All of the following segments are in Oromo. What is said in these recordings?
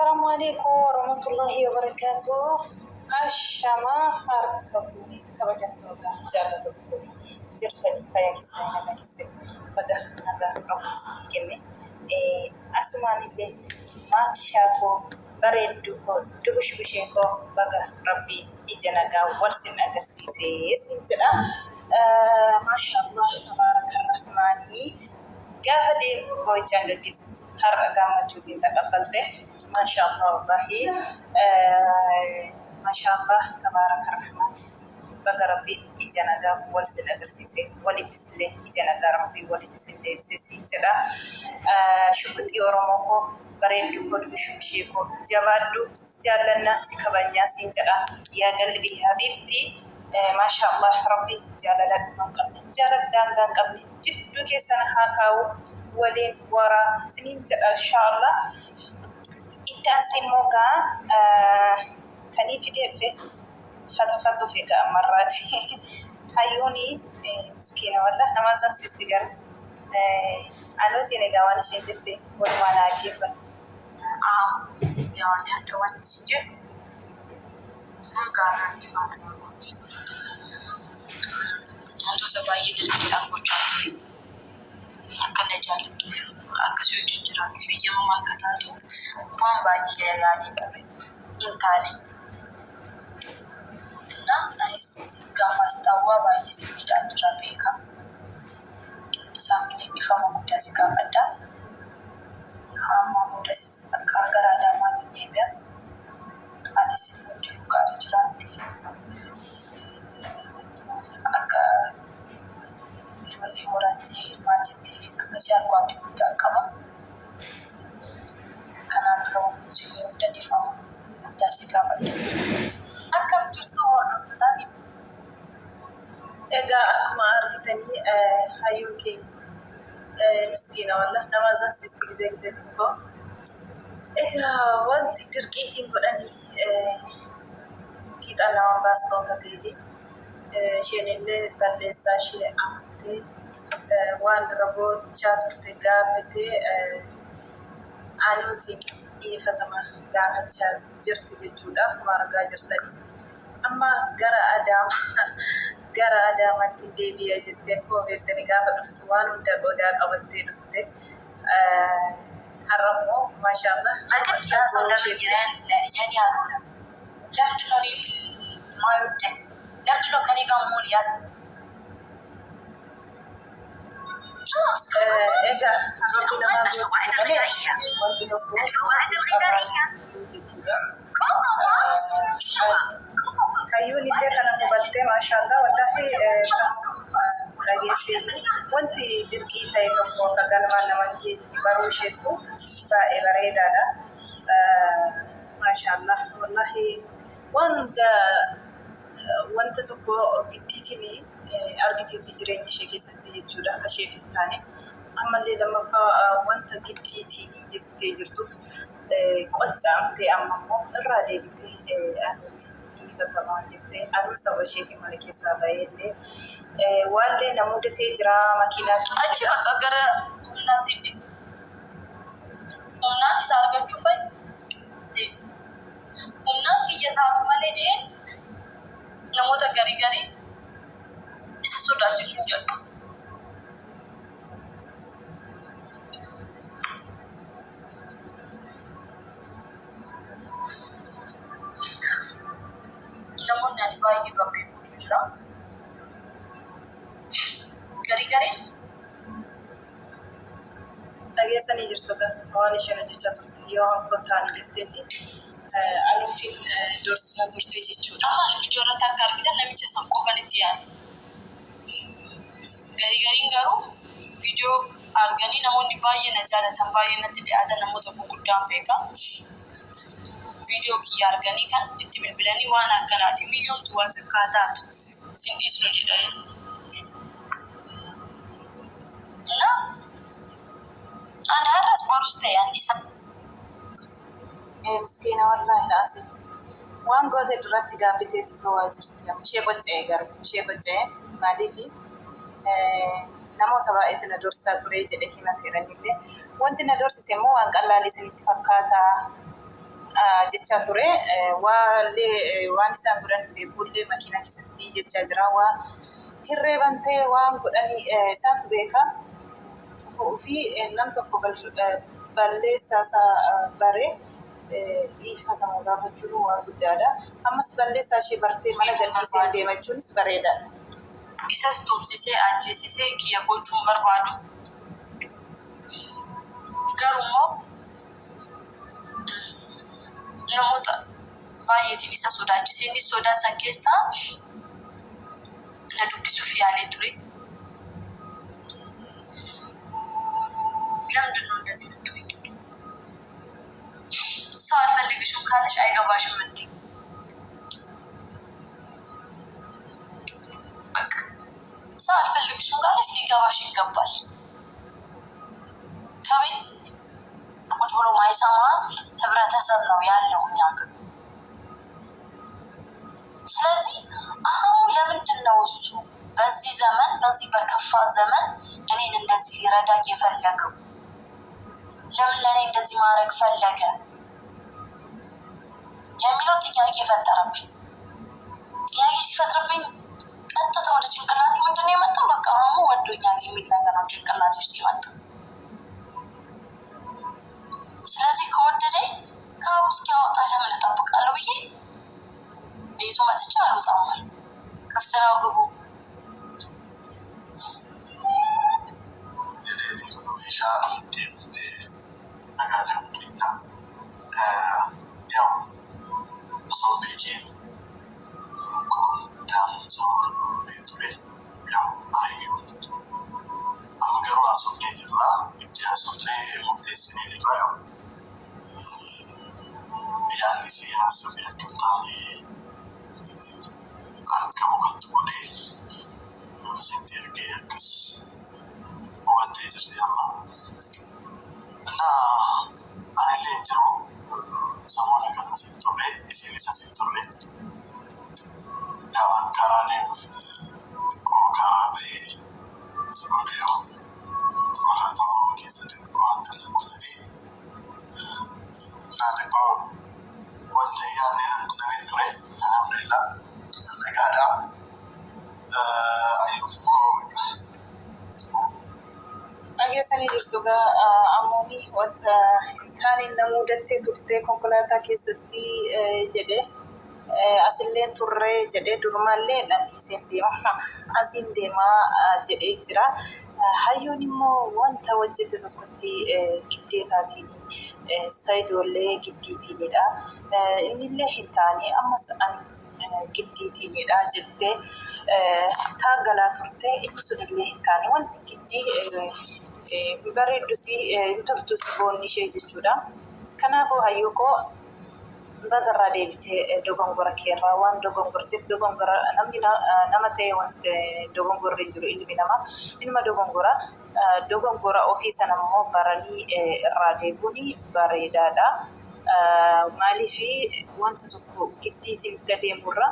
Assalaamu alaikum warahmatullahi wabarakatuh. Ashamaa harka fuune kabajamtoota jaallatamtoota jirtanii fayyaa keessanii nagaa keessanii baga nagaa rabbi isinii kenne. Asumaan illee maakishaa koo bareedduu koo dubushbushee koo baga rabbiin ija nagaa wal sin agarsiisee sin jedha. Maashaallah tabaarakarrahmaanii gaafa deemu boo'ichaan gaggeessa. Har'a gammachuutiin taqabbalte. Maashaallah wallahi maashaallah tabaarakarrahmaan baga rabbiin ija nagaa wal sin agarsiise walittis illee ija nagaa rabbiin walitti sin deebise siin jedha. Shugguxii Oromoo koo bareedduu koo dubushbushee koo jabaadhu si jaallannaa si kabajnaa siin jedha. Yaa galbii habiibtii maashaallah rabbi jaalala dhuma hin qabne jaalala daangaa hin qabne jidduu keessan haa kaa'u waliin waraa isiniin jedha inshaallah. Itti aansee immoo gaa kanii fidee dhufe fatafatuuf egaa ammarraati. Hayyuuni miskiina wallah nama zansiisti gara. Anuutiin egaa waan isheen jette walumaan haa dhaggeeffannu. Yaa ani adda wanni sin jedhu gaarraan faana nama godhu. Wantoota baay'ee dirqiidhaan gochaa ture. Akka na jaallattuuf akka si wajjin jiraadhuuf eeyyamamaa akka taatu waan baay'ee yaalee ture. Hin taane. Anis gaafaas xaawwaa baay'ee si miidhaan jira beeka. Isaaf illee dhiifama guddaa si gaafadha. Hamma boodas akka gara Adaamaa nan deebi'a. Atis immoo jiruu gaarii jiraatte akka ijoollee horattee ilmaan jettee akka si argu abdii guddaan qaba. Kanaan dura wanti si godhe hunda dhiifama guddaa si gaafadha. Akkam jirtu hordoftootaa fi Egaa akkuma argitanii hayyuun keenya miskiina wallah nama zansiisti gizee gizee tokko. Egaa wanti dirqiitiin godhanii fiixaan nama baastu wanta ta'eef isheen illee balleessaa ishee amantee waan dura gochaa turte gaabbitee anuutiin dhiifatama gaafachaa jirti jechuudha akkuma argaa jirtanii. Amma gara Adaama gara Adaamaatti deebi'a jettee akkuma beektanii gaafa dhuftu waan hunda qodaa qabattee dhufte. Har'a immoo maashaallah ነገር ያ ሰው ለምን የኔ አልሆነም? ለምንድን ነው እኔን ማይወደኝ? ለምንድን ነው ከኔ ጋር መሆን ያስ Egaa rabbi namaa goosise malee wanti tokko الفوائد الغذائية jechuudha. كوكو بوكس ايوه كوكو بوكس Hayyuun illee kana hubattee maashaallah wallahi dhageessee wanti dirqii ta'e tokko akka galmaan nama baruu isheettu baay'ee bareedaadha. Maashaallah wallahi waan hunda wanta tokko giddiitiin argiteetti jireenya ishee keessatti jechuudha akka isheef hin taane. Ammallee lammaffaa wanta giddiitiin jettee jirtuuf qoccaamtee amma immoo irraa deebitee anuuti dhiifatamaa jettee anuu saba isheetiin mana keessaa bahee illee waallee na mudatee jira makiinaatti Achi bakka gara humnaatti humnaan isa argachuu fa'i humnaan kiyya taatu malee jeen namoota garii garii isa sodaachisuu jedhu. Namoonni ani baay'ee babbeekutu jira. Garii gariin Dhageessanii jirtu waan isheen hojjechaa turte yoo hankoon ta'anii jetteeti anuutiin doorsisaa turte jechuudha. Amma viidiyoo irratti akka argitan namicha san qofan itti yaadu. Garii gariin garuu viidiyoo arganii namoonni baay'ee na jaalatan baay'ee natti dhiyaatan namoota gurguddaan beeka. Viidiyoo kiyya arganii kan itti bilbilanii waan akkanaati miyyoontu waan takkaa taatu sin dhiisnu jedhanii. Na ani har'as borus ta'e ani isa Miskiina wallaahi laasii waan goote duratti gaabbiteeti bowaa jirti. Ishee qocca'e garuu ishee qocca'e maaliifi namoota baay'eetu na dorsaa ture jedhee himateera innillee. Wanti na dorsise immoo waan qallaalii isinitti fakkaata. jechaa ture. Waallee waan isaan godhan beekullee makiinaa keessatti jechaa jira. Waa hirree bantee waan godhanii isaantu beeka. Ofii nam tokko balleessaa isaa baree dhiifama gaafachuun waan guddaadha. Ammas balleessaa ishee bartee mana gadhiisee deemachuunis bareedaadha. Isas tumsisee ajjeesisee kiyya gochuun barbaadu. Garuu namoota baay'eetiin isa sodaachise. Innis sodaa san keessaa na dubbisuuf yaalee ture. ለምንድን ነው እንደዚህ የምትሆኝ? ሰው አልፈልግሽም ካለሽ አይገባሽም እንዴ? በቃ ሰው አልፈልግሽም ካለሽ ሊገባሽ ይገባል። ከቤት ቁጭ ብሎ ማይሰማ ህብረተሰብ ነው ያለው እኛ ጋር። ስለዚህ አሁን ለምንድን ነው እሱ በዚህ ዘመን በዚህ በከፋ ዘመን እኔን እንደዚህ ሊረዳኝ የፈለገው? ለምን ለእኔ እንደዚህ ማድረግ ፈለገ የሚለው ጥያቄ ፈጠረብኝ። ጥያቄ ሲፈጥርብኝ ቀጥታ ወደ ጭንቅላቴ ምንድን ነው የመጣው? በቃ አሁን ወዶኛል የሚል ነገር ነው ጭንቅላቴ ውስጥ የመጣው። ስለዚህ ከወደደኝ ከአቡ እስኪያወጣ ለምን እጠብቃለሁ ብዬ ቤቱ መጥቼ አልወጣም አለ። ክፍት ነው ግቡ። Meeshaa deebiftee nagaa alhamdulillah. ያው osoo beekeen daansa ture ያው ayyuu amma garuu haasofnee jirra, itti haasofnee murteessinee jirra. ያው yaadni si haasofne akka hin taane akka mukatti godhee nama sitti ergee akkas hubattee jirti amma. እና anillee hin jiru sammuna kana sin turre, isinis asin turre. Yaa karaa deemuuf xiqqoo karaa bahee godhee konkolaataa keessatti xiqqoo wanti qunnamee naa xiqqoo wanta yaadne qunnamee ture. Alhamdulillah, nagaadha. Ayyuun immoo Dhageessanii jirtu gaa amooni wanta hin taane na mudattee turte konkolaataa keessatti jedhe, asillee turree jedhe, durumallee nan dhiiseen deema asiin deemaa jedhee jira. Hayyoon immoo wanta hojjette tokkotti giddeetaatiin sayidoollee giddiitiinidha. Innillee hin taane ammas ani giddiitiinidha jettee taaggalaa turte, inni sunillee hin taane, wanti giddii bareeddus hin toltus boonni ishee jechuudha. Kanaafuu hayyuu koo, bagarraa deebitee dogongora keerraa waan dogongorteef, dogongora namni nama ta'e wanti dogongorri hin jiru, ilmi namaa ilma dogongora, dogongora ofii sana immoo baranii irraa deebuun bareedaadha. Maaliif wanta tokko giddiitiin itti adeemurra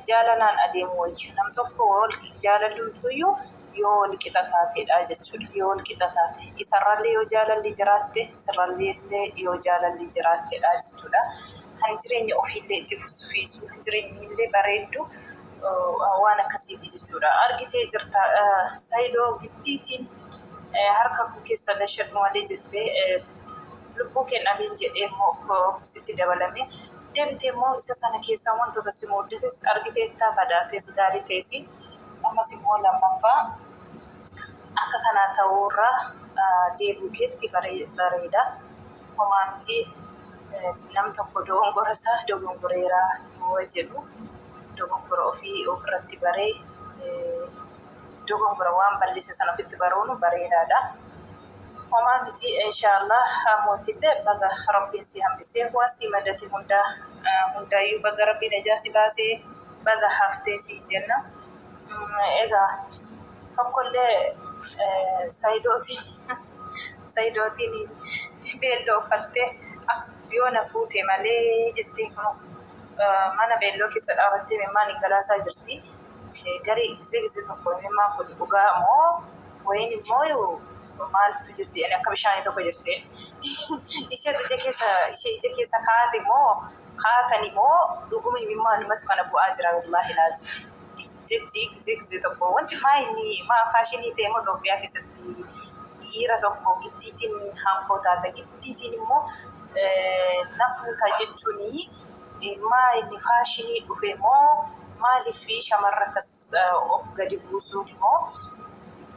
jaalalaan adeemu wayya. Nam tokko wal jaalalumtuyyuu yoo wal qixa taateedha jechuudha. Yoo wal qixa taate, isarrallee yoo jaalalli jiraatte, sirrallee yoo jaalalli jiraattedha jechuudha. Kan jireenya ofiillee itti fufsiisu, kan jireenyi illee bareeddu waan akkasiiti jechuudha. Argitee jirta, Saayidoo giddiitiin harka koo keessa gashadhu malee jettee lubbuu kee dhabiin jedhee immoo sitti dabalame. Deebitee immoo isa sana keessaa wantoota si mudates argiteetta, badaates gaarii ta'es, ammas immoo lammaffaa akka kanaa ta'uurraa deebi'uu keetti bareeda. Homaa miti, nam tokko dogongora isaa dogongoreeraa yoo jedhu, dogongora ofii ofirratti baree dogongora waan balleesse sana ofitti baruun bareedaadha. Homaa miti, inshaallah mootillee baga rabbiin si hambisee, waan si madate hundaa hundaayyuu baga rabbiin ijaa si baasee, baga haftee si jenna. Egaa tokkollee saayidootiin beelloo uffattee yoo na fuute malee jettee mana beelloo keessa dhaabattee imimmaan hin jirti. Garii gisee gisee tokko imimmaan kun dhugaa moo wayin immoo Maaltu jirti ani akka bishaanii tokko jirti. Isheetu ija keessa ishee ija keessa kaate moo kaatani moo dhuguma imimmaanumatu kana bu'aa jira wallaahi laazim. Jechi gizee gizee tokko wanti maa inni maa faashinii ta'e immoo Itoophiyaa keessatti dhiira tokko giddiitiin hankoo taata giddiitiin immoo na fuuta jechuun maa inni faashinii dhufe moo maaliif shamarra akkas of gadi buusuun immoo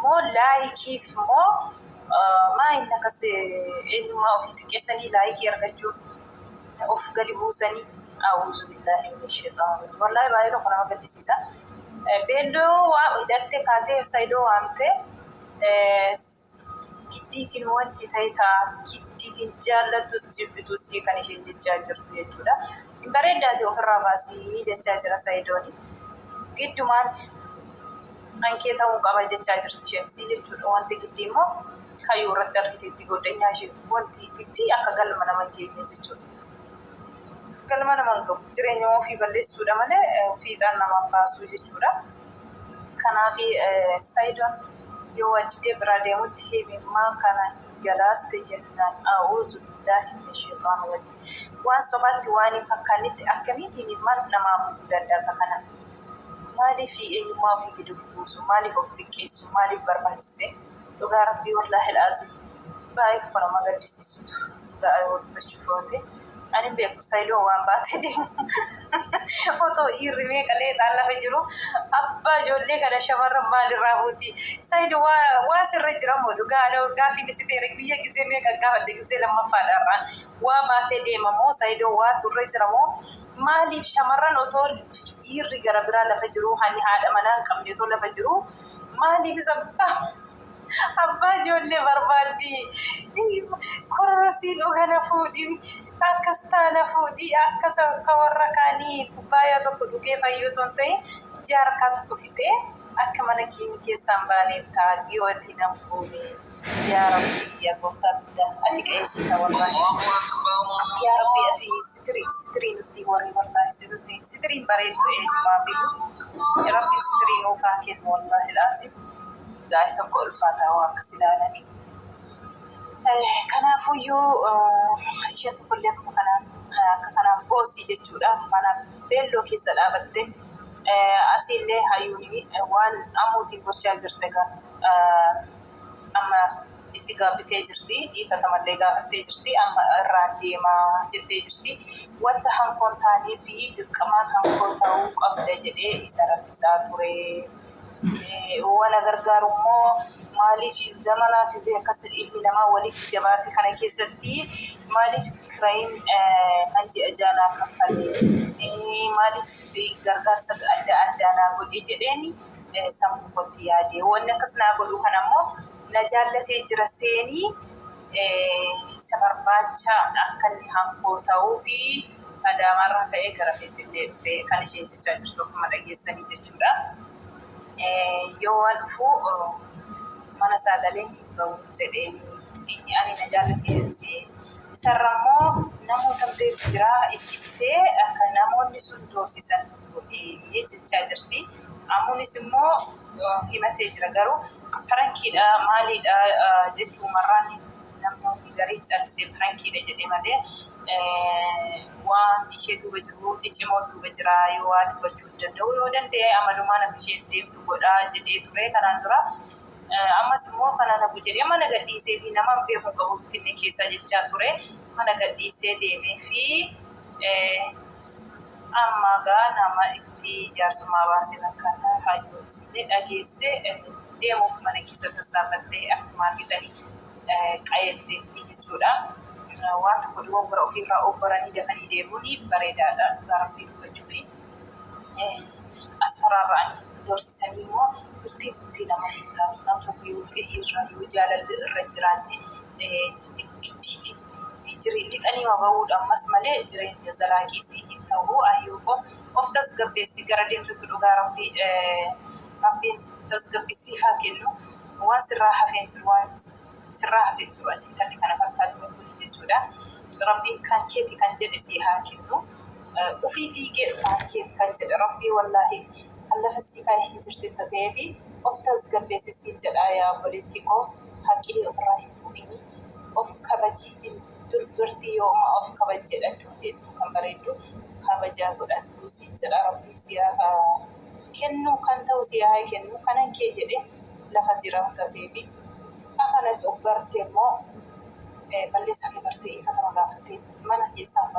moo laayikiif moo maa inni akkas eenyummaa ofii xiqqeessanii laayikii argachuun of gadi buusanii a'uuzu billaahi mina sheexaan rajiim wallaahi baay'ee tokko nama gaddisiisa. Beelloo waa hidhattee kaatee Saidoo waamtee giddiitiin wanti ta'e ta'a giddiitiin jaallattus jibbitus kan isheen jechaa jirtu jechuudha. Hin bareeddaati ofirraa baasii jechaa jira Saidooni. Giddumaan hankee ta'uu qaba jechaa jirti isheen sii jechuudha. Wanti giddii immoo hayyuu irratti argiteetti goddanyaa ishee wanti giddii akka galma nama hin geenye jechuudha. Galma nama hin gahu. Jireenya ofii balleessuudha malee fiixaan nama hin baasuu jechuudha. Kanaaf Saidon yoo waa didee biraa deemutti himimmaan kana hin galaaste jennaan a'uuzu billaahi mina sheexaani rajiim. Waan sobaatti waan hin fakkaannetti akkamiin himimmaan namaa bu'uu danda'a akka kana? Maaliif eenyummaa ofii gadi of buusu? Maaliif of xiqqeessu? Maaliif barbaachise? Dhugaa rabbii wallaahi al'aaziim baay'ee tokko nama gaddisiisutu dhugaa yoo dubbachuuf yoo ta'e. Ani hin beeku Saidoo waan baatee deemu otoo dhiirri meeqa leexaan lafa jiru abbaa ijoollee kana shamarran maalirraa fuuti Saido waa waa sirra jira moo dhugaa anoo gaafiin itti ta'eera guyya gizee meeqa gaafadhe gizee lammaffaadha har'aan waa baatee deema moo Saidoo waa turre jira moo maaliif shamarran otoo dhiirri gara biraa lafa jiru hani haadha manaa hin qabne otoo lafa jiru maaliif isa Abbaa ijoollee barbaaddi. Kororosii dhuga na fuudhi. Akkas ta'a na fuudhi. Akkas akka warra kaanii kubbaayaa tokko dhugee fayyuu otoo hin ta'in jaarkaa tokko fixee akka mana kiimii keessaan baaneen ta'a yoo ati nan fuune. Yaa Rabbi yaa gooftaa guddaa ati qajeelchita wallaahi. Yaa Rabbi ati sitirii sitirii nutti horii wallaahi sitirii sitiriin bareeddu eenyumaafiyyuu. Rabbi sitirii nuuf haa kennu wallaahi laazim. Gaa'e tokko ulfaataa waa akkas ilaalanii. Kanaafuyyuu isheen tokkollee akkuma kanaan akka kanaan boosii jechuudha. Mana beelloo keessa dhaabatte asiillee hayyuun waan amuutiin gochaa jirte egaa amma itti gaabbitee jirti. Dhiifatamallee gaafattee jirti. Amma irraan deemaa jettee jirti. Wanta hankoon taanee fi dirqamaan hankoo ta'uu qabda jedhee isa rakkisaa ture. Wana gargaaru immoo maaliif zamanaa gizee akkas ilmi namaa walitti jabaate kana keessatti maaliif kirayin kan ji'a ja'a naa kaffale maaliif gargaarsa adda addaa naa godhe jedheeni sammuu kootti yaade wanni akkas naa godhu kana immoo na jaallatee jira seenii isa barbaacha akka inni hankoo ta'uu fi Adaamaarraa ka'ee gara Finfinnee dhufe kan isheen jechaa jirtu akkuma dhageessanii jechuudha. Yoo waan dhufu mana isaa galee hin ba'u jedheeni ani na jaallate isarra immoo namoota beeku jira itti bitee akka namoonni sun doorsisan godhee jechaa jirti. Amuunis immoo himatee jira garuu parankiidha maaliidha jechuumarraan namoonni gariin callisee parankiidha jedhe malee waan ishee duuba jiru ciccimoo duuba jira yoo waa dubbachuu hin danda'u yoo danda'e amalumaan akka isheen deemtu godhaa jedhee ture kanaan dura. Ammas immoo kana nagu jedhee mana gadhiisee fi nama hin beeku qabu Finfinnee keessaa jechaa ture mana gadhiisee deemee fi amma gaa nama itti jaarsummaa baasee fakkaata hayyoonis illee dhageesse deemuuf mana keessa sassaabbattee akkuma argitanii qajeelteetti jechuudha. Waan tokko dogongora ofiirraa obboranii dafanii deemuun bareedaadha dhugaa rabbii dubbachuufi. As faraarra'anii doorsisanii immoo bultiin bultii nama hin taatu. Nam tokko yoo fedhii irra yoo jaalalli irra hin jiraanne giddiitiin lixanii bahuudha ammas malee jireenya zalaaqiis hin ta'u. Ayyuu koo of tasgabbeessi gara deemtutti dhugaa rabbii rabbiin tasgabbii siif haa kennu. Waan sirraa hafee jiru waan sirraa hafee jiru ati intalli kana fakkaattuun kun jechuudha. Rabbiin kan keeti kan jedhe sii haa kennu. Ufii fiigee dhufaan keeti kan jedhe rabbii wallaahi kan lafa sii kaa'ee hin jirti ta'eefi of tasgabbeessi siin jedha yaa obboleettii koo. Haqii ofirraa hin fuudhini. Of kabaji, durbartii yooma of kabajjedha jettu kan bareeddu kabajaa godhadhu siin jedha. Rabbiin si haa kennu, kan ta'u si haa kennu, kanan kee jedhe lafa jira ta'eefi akkanatti of barte immoo balleessaa kee bartee ifatama gaafattee mana keessaan baay'ee.